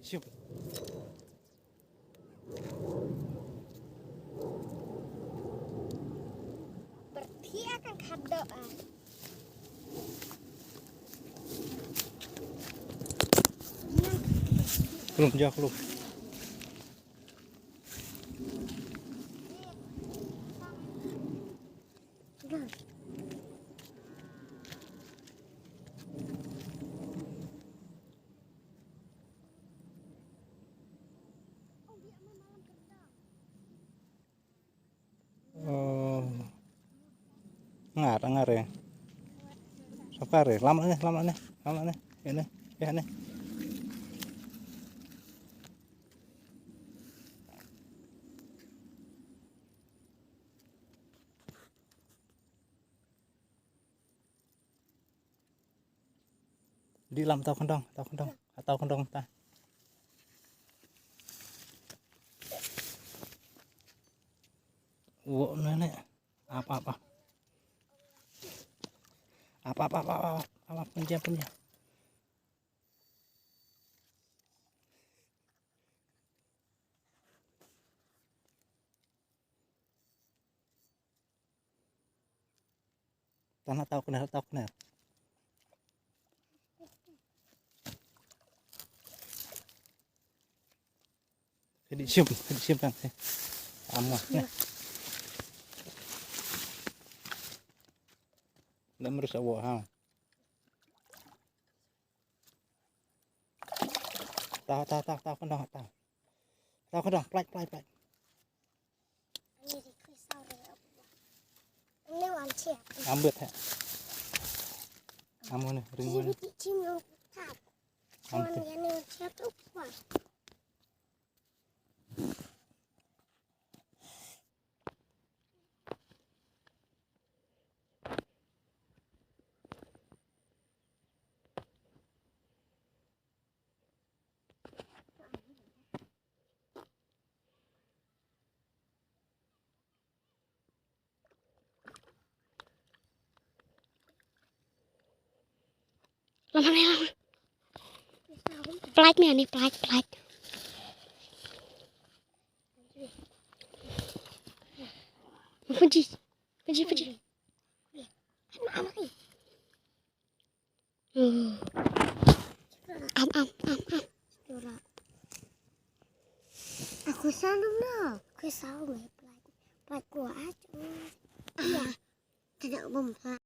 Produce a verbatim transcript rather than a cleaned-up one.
Shup. Berhenti akan kadok, ah. Belum, jauh belum. Oh. Ngar, ngar eh. Sokar eh. Lam ne, lam ne, lam ne. Ini, ya ne. Di lam tau khyndong, tau khyndong, tau khyndong ta. Wo ne ne. Ap, ap, ap. Ap, ap, ap, ap, ap, ap, ap, pynjah, pynjah. Tang na tau kner, tau kner. Kedi sim, kedi sim tang si. Amo ne. Lam rus awo ha. Tau, tau, tau, tau khyndong, tau. Tau khyndong, plait, plait, plait. Ambet ha. Amo ne, ring mo ne. Ambet. Lama, lama. Plait mih ani, plait, plait. Puji, puji, puji. Am, am, am, am. Aku selalu nak. Aku selalu main plait. Plait kuat. Iya. Tidak bom plait.